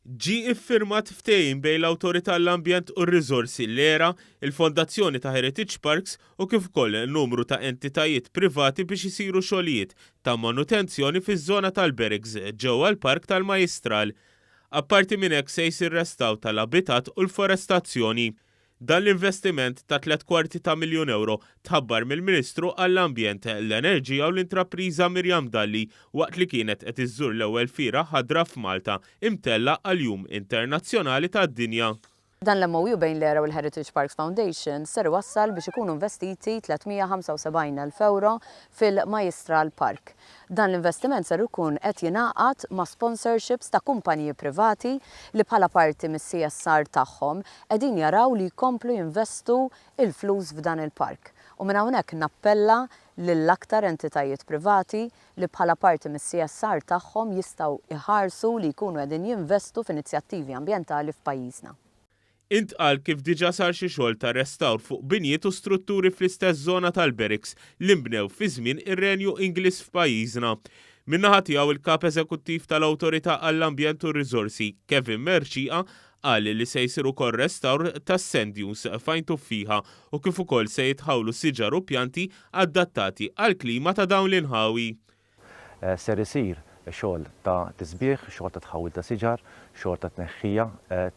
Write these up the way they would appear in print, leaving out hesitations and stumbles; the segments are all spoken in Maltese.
Ġie iffirmat ftehim bejn l-Awtorità għall-Ambjent u r-Riżorsi, l-ERA, il-Fondazzjoni ta' Heritage Parks u kif ukoll numru ta' entitajiet privati biex isiru xogħlijiet ta' manutenzjoni fiż-żona tal-Barracks ġewwa l-Park tal-Majjistral. Apparti minn hekk se jsir restawr tal-abitat u l-forestazzjoni. Dan l-investiment ta' tlett kwarti ta' miljun ewro tħabbar mill-Ministru għall-Ambjent, l-Enerġija u l-Intrapriża Miriam Dalli waqt li kienet qed iżżur l-ewwel fiera ħadra f'Malta imtellgħa għall-Jum Internazzjonali tad-Dinja. Dan l-MOU bejn l-ERA u l-Heritage Parks Foundation ser iwassal biex ikunu investiti 375,000 ewro fil-Majjistral Park. Dan l-investiment ser ikun qed jingħaqad ma' sponsorships ta' kumpaniji privati li bħala parti mis-CSR tagħhom qegħdin jaraw li jkomplu jinvestu l-flus f'dan il-park. U minn hawnhekk nappella lil aktar entitajiet privati li bħala parti mis-CSR tagħhom jistgħu jħarsu li jkunu qegħdin jinvestu f'inizjattivi ambjentali f'pajjiżna. Intqal kif diġà sar xi xogħol ta' restawr fuq binjiet u strutturi fl-istess żona tal-barracks li nbnew fi żmien ir-Renju Ingliż f'pajjiżna. Min-naħa tiegħu il-Kap Eżekuttiv tal-Awtorità għall-Ambjent u r-Riżorsi, Kevin Mercieca, qal li se jsir ukoll restawr tas-sand dunes f'Għajn Tuffieħa u kif ukoll se jitħawlu siġar u pjanti adattati għall-klima ta' dawn l-inħawi. Ser isir xogħol ta' tisbiħ, xogħol ta' tħawwil ta' siġar, xogħol ta' tneħħija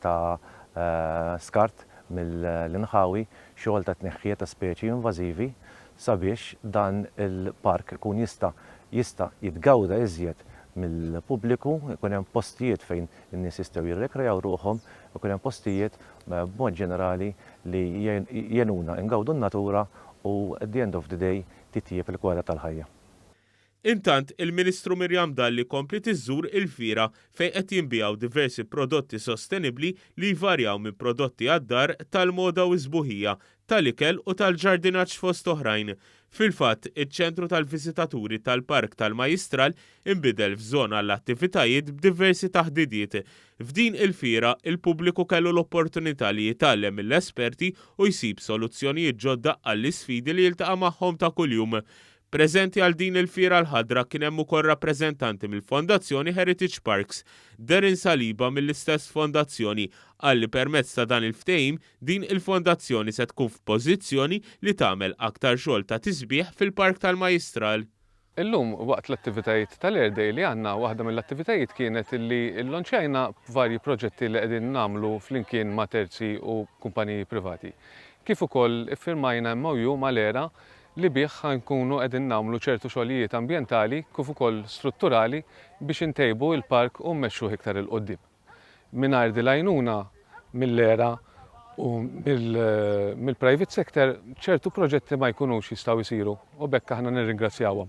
ta' skart mill-inħawi, xogħol ta' tneħħija ta' speċi invażivi sabiex dan il-park ikun jista' jista' jitgawda iżjed mill-pubbliku, ikun hemm postijiet fejn in-nies jistgħu jirrekrejaw ruħhom, ikun hemm postijiet b'mod ġenerali li jgħinuna ngawdu n-natura u at the end of the day titjieb il-kwalità tal-ħajja. Intant, il-Ministru Miriam Dalli kompliet iżżur il-fiera fejn qed jinbiegħu diversi prodotti sostenibbli li jvarjaw minn prodotti għad-dar, tal-moda u s-sbuħija, tal-ikel u tal-ġardinaġġ fost oħrajn. Fil-fatt, iċ-ċentru tal-viżitaturi tal-Park tal-Majjistral inbidel f'żona għall-attivitajiet b'diversi taħdidiet. F'din il-fiera, il-pubbliku kellu l-opportunità li jitgħallem mill-esperti u jsib soluzzjonijiet ġodda għall-isfidi li jiltaqa' magħhom ta' kuljum. Preżenti għal din il-Fiera l-Ħadra kien hemm ukoll rappreżentanti mill-Fondazzjoni Heritage Parks. Darren Saliba mill-istess fondazzjoni qal li permezz ta' dan il-ftehim din il-fondazzjoni se tkun f'pożizzjoni li tagħmel aktar xogħol ta' tisbiħ fil-Park tal-Majjistral. Illum waqt l-attivitajiet tal-Air Day li għandna, waħda mill-attivitajiet kienet li llonċjajna varji proġetti li qegħdin nagħmlu flimkien ma' terzi u kumpaniji privati. Kif ukoll iffirmajna MOU mal-ERA li bih ħa nkunu qegħdin nagħmlu ċertu xogħlijiet ambjentali kif ukoll strutturali biex intejbu l-park u mmexxuh iktar 'il quddiem. Mingħajr din l-għajnuna mill-ERA u mill-private sector ċertu proġetti ma jkunux jistgħu jsiru u b'hekk aħna nirringrazzjawhom.